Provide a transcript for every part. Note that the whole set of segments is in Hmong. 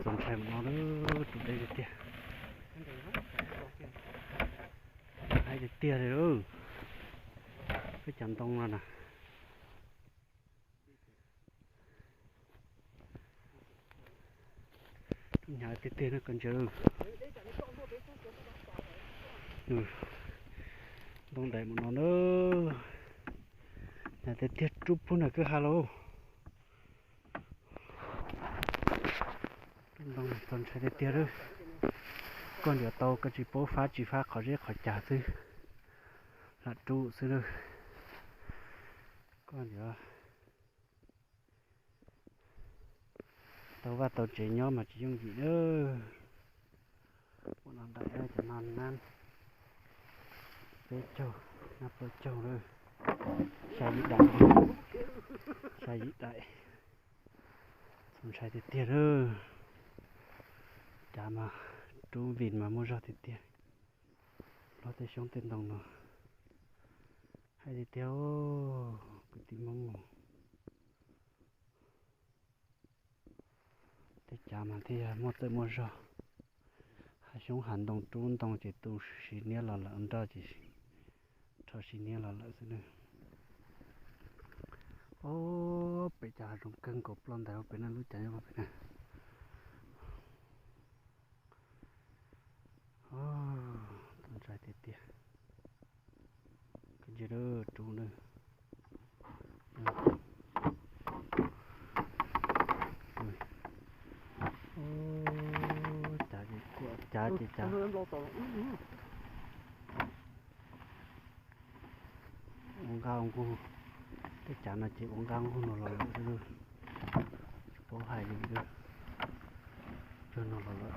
Txaus ntshai mus no lawm, rub deb tiag tiag. Haib tiag tiag li. Peb cov ntoo no na. Hnyav tiag tiag no koj ntsia. Ntoo daim mus no na. Hnyav tiag tiag, rub puag nram kwj ha lauj. Ntoo txaus ntshai tiag tiag lawm. Koj yuav tau koj tsis paub fab tsis fab qhov zeb qhov cag xwb, lam rub xwb lawm. Koj yuav tau vaj tau tsev nyob mas tsis yooj yim na. Ua no nraim cov no nab peb caug, nab plaub caug lawm. Xya yim daim, xya yim daim. Txaus ntshai tiag tiag lawm. Cav mas rub vim mas muaj zog tiag tiag. Hlob tej xyoob tej ntoo no haib tiag tiag, kwv tij Hmoob. Tej cav mas thiaj yog muaj txawj muaj zog. Hav xyoob hav ntoo rub ntoo ces tu siv niab los lawm, nroj ces rho siv niab los lawm xwb na. Ob pem cov hav zoov kawg nkaus ploj ntais ua pem na, lub cav nyob pem na. Txaus ntshai tiag tiag. Koj ntsia rub na. Cav ces kuam, cav ces cav. Ua nqaj ua nqug, tej cav no ces ua nqaj nqug no los lawm xwb, tsis paub hais li. Cog no los lawm.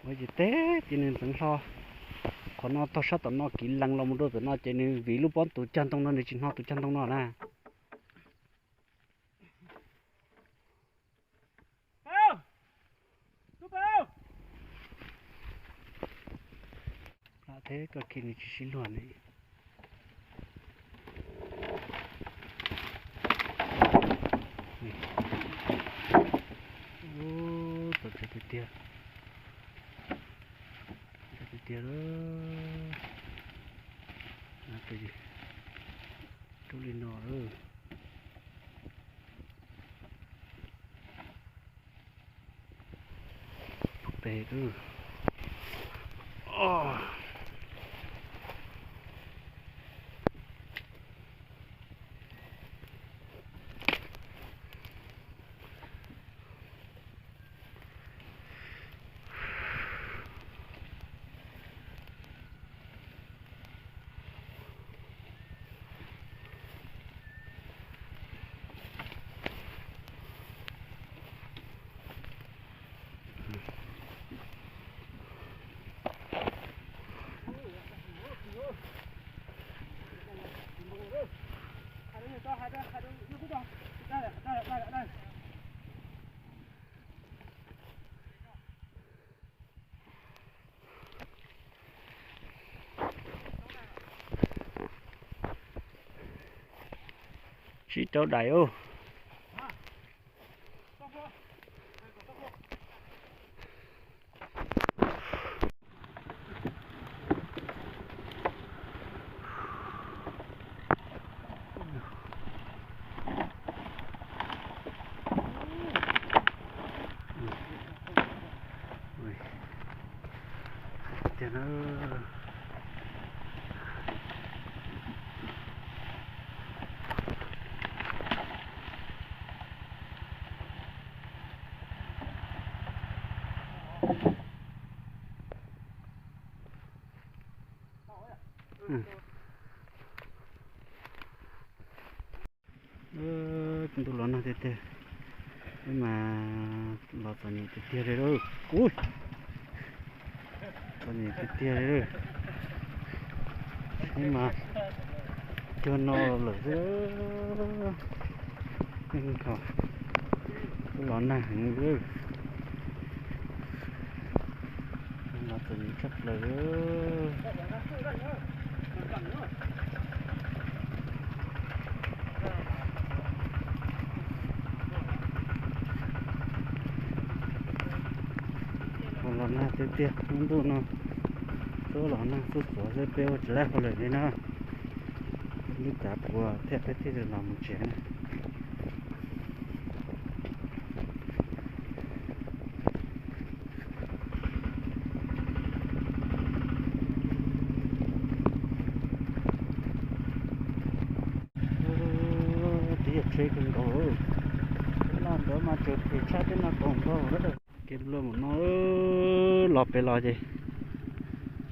Ua ces teb ces nws ntxeev hlo. Qhov no tog sab tom no kiv lees los mus rau tom no ces nws vim lub pob tus cag ntoo no nws tsis hnov tus cag ntoo no na. Plam thiab koj kiag nws tsis sib luag ne. Txaus ntshai tiag tiag. Ntshai tiag tiag lawm. Rub li no. Pem. Tsib rau daim ub. Tiag na. Ntuj los nag tiag tiag, wb mas los txom nyem tiag tiag li lauj. Ui, txom nyem tiag tiag li. Wb mas Cuag no lawm xwb. Tub los nag heev. Los txom nyem tshaj plaws. Los nag tiag tiag, lub ntuj no tub los nag txhua txhua xwb, peb ua tsis laib hauj lwm li na. Lub cav puas thiaj peb thiaj li los mus tsev na. Twb yog tsheb kawg nkaus, no ntawd mas tseem phem tshaj tej no kaum nkaus. Kev nplua mus no, los pem los ces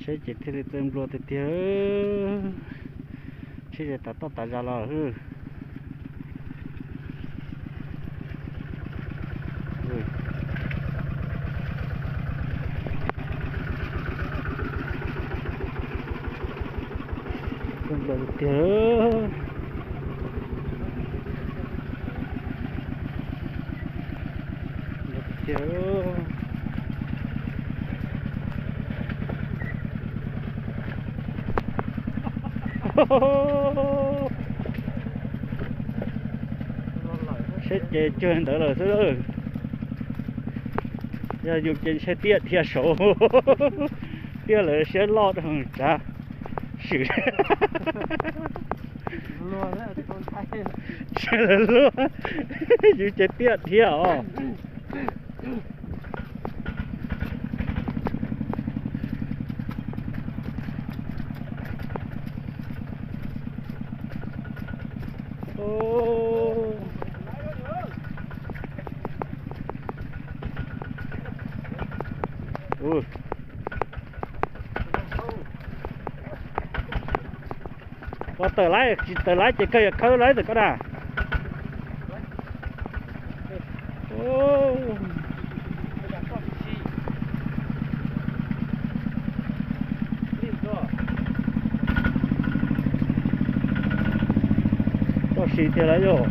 tsheb ces thiaj li txawj nplua tiag tiag. Tsheb ces tas toj tas zag los lawm. Txawj nplua tiag. Seb ces cuag ntawd lawm xwb. Yog yus ces ntshe tiaj dhia saud, tiaj lawv siab loj rau tsav swm. Sawv daws luag, yus ces tiaj dhia os. Ua tawm laib, tsis tawm laib ces kawg yuav khawb laib ntawm koj na. Toj siv tiag lawm yog.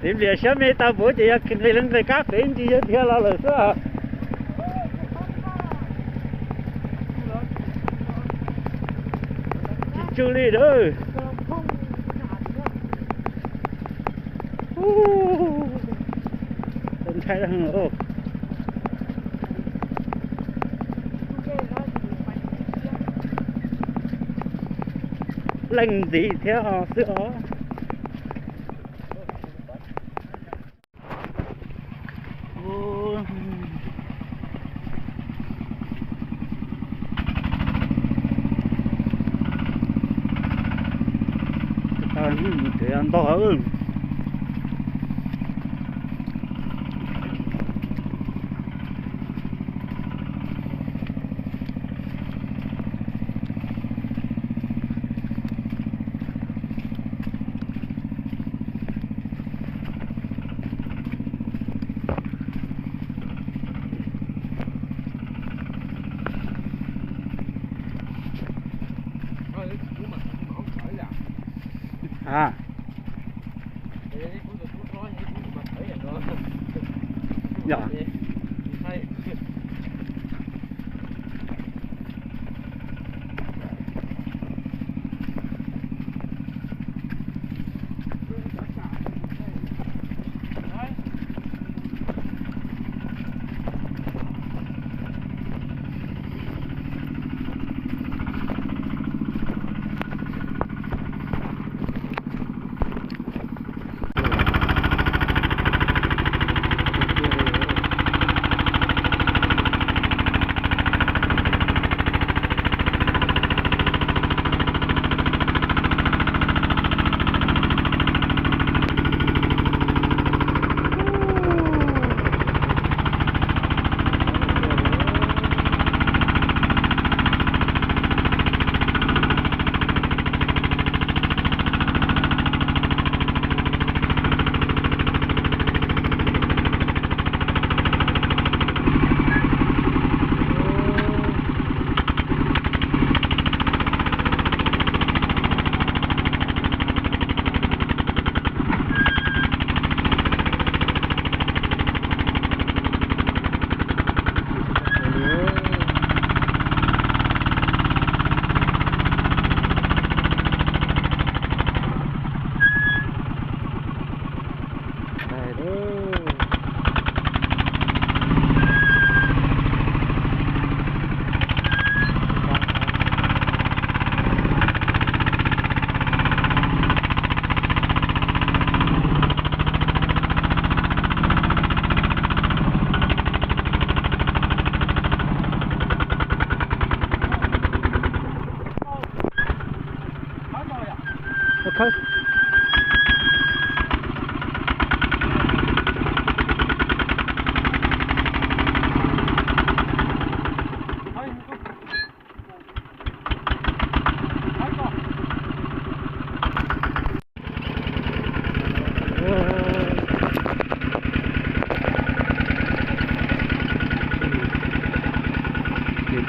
Tiv lias siab me tau npaum ces yog nqis leej nqis kab pem ntsis yog dhia los lawm xwb. Tsis tsw li a. Ntshai. Leej ntxiv thiab xwb os. Ntog.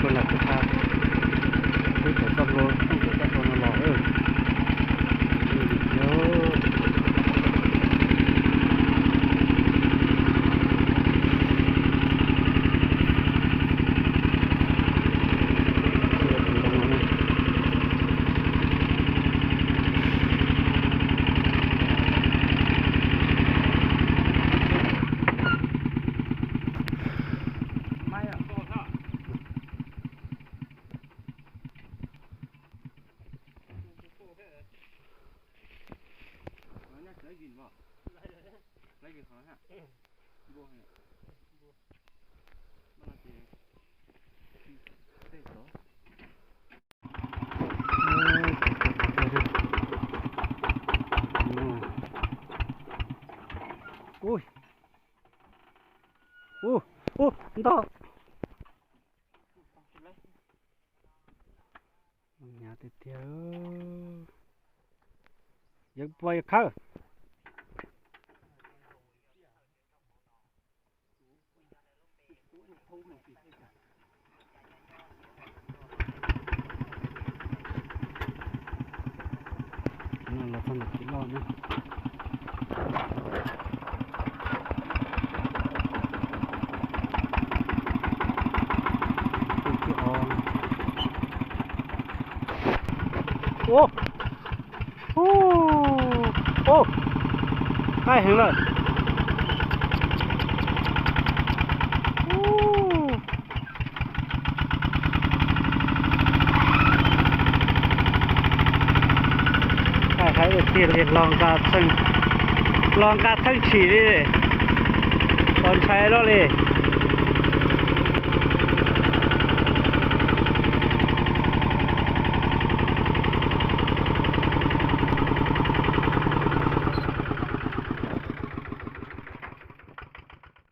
Koj lam kuv tha, wb tawm txoj hlua, wb tawm txoj hlua no los. Ub, ub, ntog. Hnyav tiag tiag. Yuav pua yuav khawb. No los txog ntawm kev loj na. Ub, ub, qaij heev lawm. Qaij heev tiag li, los nqa theej tshim li, pov ntshai loj li.